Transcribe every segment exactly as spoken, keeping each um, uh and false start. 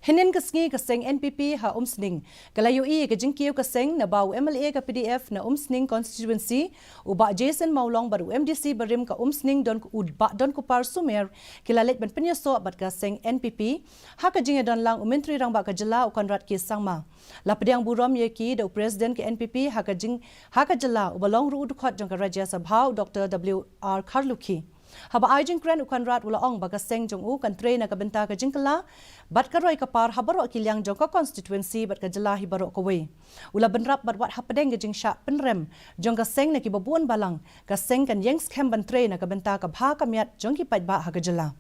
Hynnin ka sngi ka seng N P P ha Umsning ka la ïohi ïa ka jingkiew ka seng naba u M L A ka P D F na Umsning constituency, u Bah Jason Mawlong bad u M D C barim ka Umsning don u Bah Donkupar Sumer ki la leit ban pynïasoh bad ka seng N P P ha ka jingïadon lang u Myntri Rangbah ka jylla u Conrad K Sangma. La pdiang burom ïa ki da u President ka N P P ha ka jing ha ka jylla uba long ruh u dkhot jong ka Rajya Sabha u Doctor W R Kharlukhi. Haba ai jingkren u Conrad u la ong ba ka seng jong u kan trei na ka bynta ka jingkylla bad ka roi ka par ha baroh ki liang jong ka constituency bad ka jylla hi baroh kawei. U la bynrap bad wat hapdeng ka jingshah pynrem jong ka seng na kiba bun balang, ka seng kan ïeng skhem ban trei na ka bynta ka bha ka miat jong ki paidbah ha ka jylla.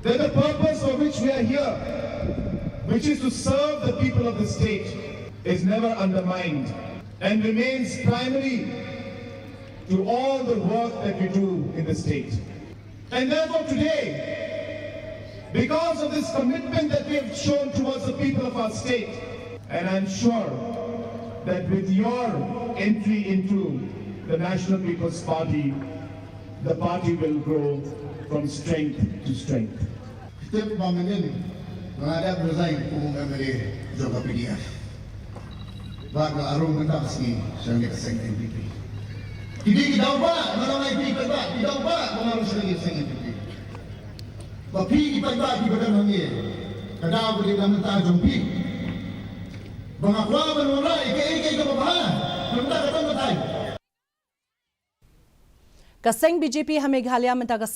That the purpose for which we are here, which is to serve the people of the state, is never undermined and remains primary to all the work that we do in the state. And therefore today, because of this commitment that we have shown towards the people of our state, and I'm sure that with your entry into the National People's Party, the party will grow from strength to strength. Tip ba mynnin nga la dep resign kum u M L A jong ka P D F. Bad nga la rung mynta ka sngi sha ka seng N P P. Ki dei ki daw ba nga la ngai phi, ki daw ba nga la rung sha ka seng N P P. Ba phi ki paidbah kiba don hangne, ka daw ka dei na bynta jong phi. Ba nga kwah ban wanrah ïa kaei kaei kaba bha na bynta ka tam ka thaiñ. Ka seng B J P ha Meghalaya mynta ka